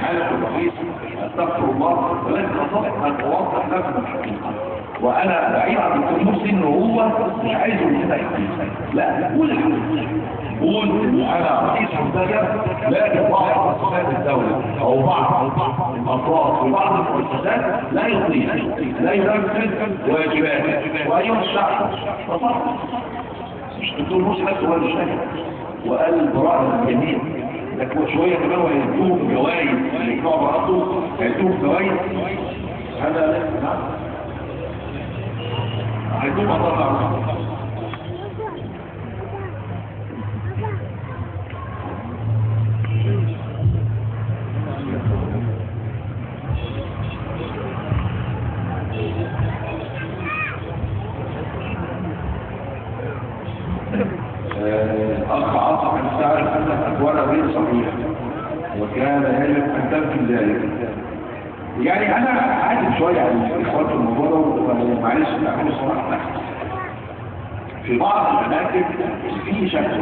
سعادة الرئيس، استغفر الله، ولكن استطيع ان اوضح لكم الحقيقة. وانا بعيد عن الدكتور مرسي ان هو مش عايز يقول كده، لا قول الحقيقة، قول ان انا رئيس منتدى، لكن بعض مؤسسات الدولة او بعض الافراد وبعض المؤسسات لا يطيق لا ينفذ واجباته. وايها الشعب فصح، مش الدكتور مرسي بس هو اللي اشتكى وقال براءة الجميع، لكن شوية كمان وهيدوهم جوائز اللي يطلعوا براءته هيدوهم جوائز. هذا نعم هيدوهم أطلع. أخ عاصم أن تعرف أن الأقوال غير صحيحة وكان يجب أن تنفي ذلك. يعني أنا عاتب شوية على الإخوان في الموضوع ده، ومعلش نعمل صراحة في بعض الأماكن في شكل